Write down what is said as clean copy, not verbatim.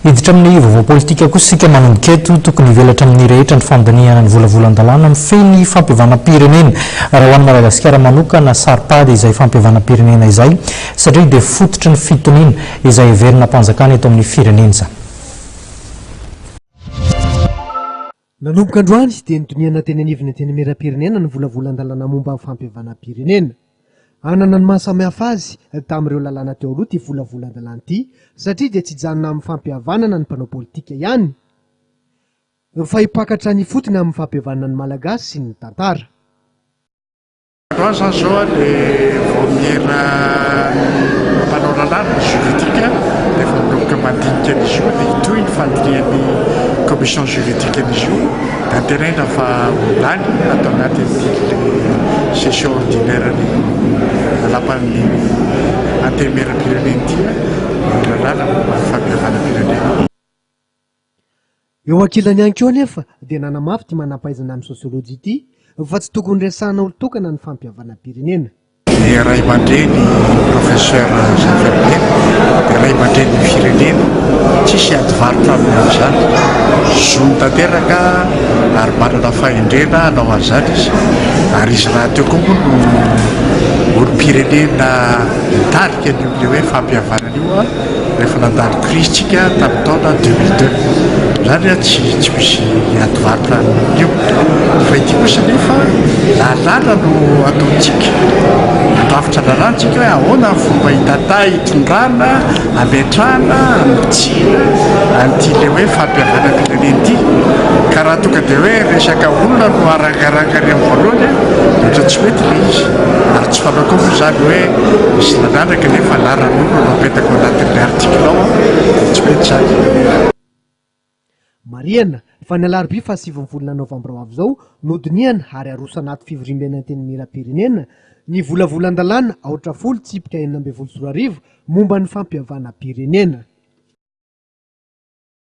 Hiditra amin'ny vaovao politika kosa isika manomboka eto. Tokony hivelatra amin'ny rehetra ny fandinihana ny volavolan-dalàna mifehy ny fampihavanam-pirenena. Raha ho an'i Madagasikara manokana, saro-pady izay fampihavanam-pirenena izay satria dia fototry ny fitoniana izay heverina hampanjakana eto amin'ny firenena izany. Nanomboka androany dia nodinihana teny anivon'ny Antenimierampirenena ny volavolan-dalàna momba ny fampihavanam-pirenena. Hanana ny maha samihafa azy tamin'ireo lalàna teo aloha ity volavolan-dalàna ity satria dia tsy hijanona amin'ny fampihavanana ny mpanao politika ihany fa hipaka hatrany ifotony amin'ny fampihavanana ny Malagasy sy ny tantara. Androany izany izao ilay vaomiera mpanao lalàna, juridique, dia efa manomboka mandinika an'izy io, dia hitohy ny fandinihan'ny commission juridique an'izy io, dia antenaina fa ho lany ato anatin'ity ilay session ordinaire ny lapan'ny Antenimierampirenena ity ny lalàna momba ny fampihavanam-pirenena. Eo ankilany ihany koa anefa dia nanamafy ity manampahaizana amin'ny sosiolojia ity fa tsy tokony resahana olon-tokana ny fampihavanam-pirenena. Ny ray aman-dreny Professeur Zafirabelo dia ray aman-drenin'ny firenena, tsisy ady varotra aminy amin'izany, zony tanteraka ary manana fahendrena hanao an'izany izy, ary izy rahateo koa moa no olom-pirenena nitarika an'io ilay hoe fampihavanana. Io rehefa nandalo crise tsika tamin'ny taona 2002. Izany an tsy tsy misy ady varotra amin'io. Fa ity kosa nefa lalàna no ataontsika. Mandrafitra lalàna tsika hoe ahoana ny fomba hitata hitondrana, hametrahana, hanitsiana an'ity ilay hoe fampihavanam-pirenena ity. Ka raha tonga dia hoe resaka olona no arangaranga ary amin'ny voalohany dia ohatran'ny tsy mety ilay izy. Ary tsy fanao koa moa izany hoe misy lalàna kanefa anaran'olona no apetaka ao anatin'ilay article ao dia tsy mety izany. Marihana fa ny alarobia fahasivin'ny volana novambra ho avy izao no hodinihana ary haroso anaty fivoriamben'ny Antenimierampirenena ny volavolan-dalàna aotra folo tsipika 2016 momba ny fampihavanam-pirenena.